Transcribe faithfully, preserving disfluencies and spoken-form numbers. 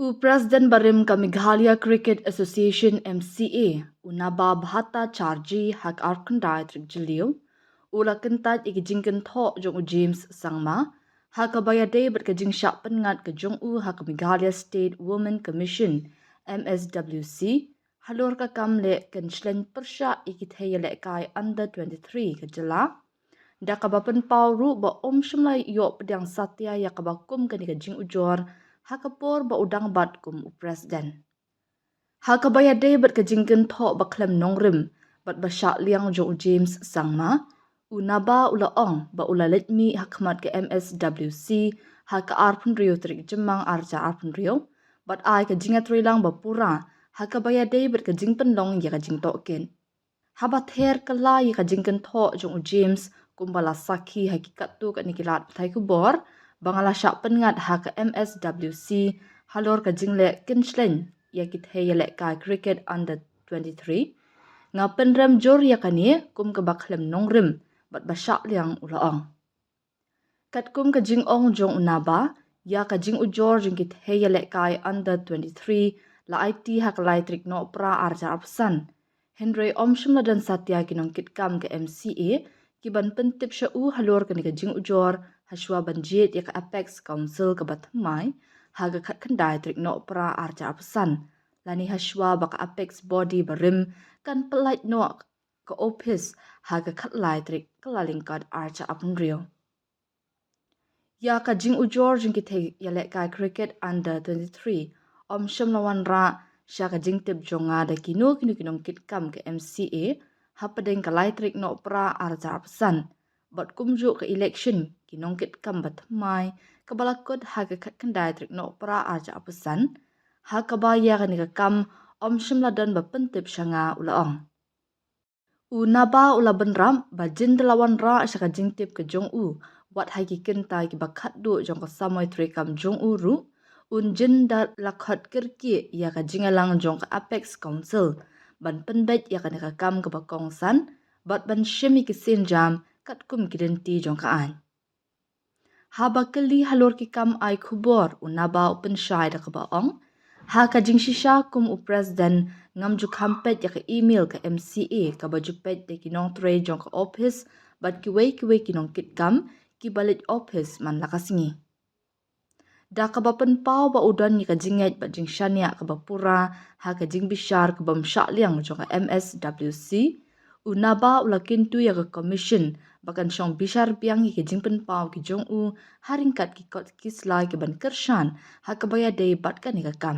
U President barim ka Meghalaya Cricket Association, M C A, u Naba Bhata Charji, ha ka arphew khyndai tarik Jylliew, u la kyntait ïa ki jingkynthoh jong u James Sangma, ha kaba ïadei bad ka jingshah pynngat ka jong u ha ka Meghalaya State Women Commission, M S W C, halor ka kam leh kynshleng pyrshah ïa ki thei ïalehkai under twenty-three ka jylla. Da kaba pynpaw ruh ba um shym la ïoh pdiang satia ïa kaba kum kane ka jingujor, ha ka por ba u dang bat kum u President. Ha kaba ïadei bad ka jingkynthoh ba khlem nongrim bad ba shah liang jong u James Sangma, u Naba u la ong ba u la leit mih ha khmat ka M S W C ha ka arphew hynriew tarik Jymmang arhajar arphew hynriew, bad ai ka jingïatreilang ba pura ha kaba ïadei bad ka jingpynlong ïa ka jingtohkit. Haba ther kylla ïa ka jingkynthoh jong u James kumba la sakhi ha ki katto katne ki lad pathai khubor ba nga la shah pynngat ha ka M S W C halor ka jingleh kynshleng ïa ki thei ïalehkai cricket under twenty-three, nga pynrem jur ïa kane kum kaba khlem nongrim bad ba shah liang, u la ong. Katkum ka jingong jong u Naba, ïa ka jingujor jong ki thei ïalehkai under twenty-three la aiti ha ka lai tarik Nohprah arhajar arphew san. Hynrei um shym la don satia ki nongkitkam ka M C A ki ban pyntip sha u halor kane ka jingujor hashwa ban jied ïa ka Apex Council kaba thymmai ha ka khatkhyndai tarik Nohprah arhajar arphew san, lane hashwa ba ka Apex Body barim kan pyllait noh ka ophis ha ka khatlai tarik Kyllalyngkot arhajar arphew hynriew. Ïa ka jingujor jong ki thei ïalehkai cricket under twenty-three um shym la wanrah sha ka jingtip jong nga da kino kino ki nongkitkam ka M C A hapdeng ka lai tarik Nohprah arhajar arphew san, bad kumjuh ka election ki nongkitkam bathymmai kaba la kut ha ka khatkhyndai tarik Nohprah arhajar arphew san, ha kaba ïa kane ka kam um shym la don ba pyntip sha nga, u la ong. U Naba u la bynrap ba jin da la wanrah sha ka jingtip ka jong u wat ha ki kynta kiba khatduh jong ka samoi treikam jong u ruh, un jin da la khot kyrkieh ïa ka jingïalang jong ka Apex Council ban pynbeit ïa kane ka kam kaba kongsan bad ban shim ïa ki sienjam katkum ki lynti jong ka aiñ. Haba kylli halor ki kam ai khubor, u Naba u pynshai da kaba ong, ha ka jingshisha kum u President ngam ju kham peit ïa ka email ka M C A kaba ju peit da ki nongtrei jong ka ophis bad kiwei kiwei ki nongkitkam kiba leit ophis man la ka sngi. Da kaba pynpaw ba u don ïa ka jingngeit bad jingshaniah kaba pura ha ka jingbishar kaba ym shah liang jong ka M S W C, u Naba u la kyntu ïa ka Commission ba kan shong bishar biang ïa ki jingpynpaw ki jong u ha ryngkat ki kot ki sla kiban kyrshan ha kaba ïadei bad kane ka kam.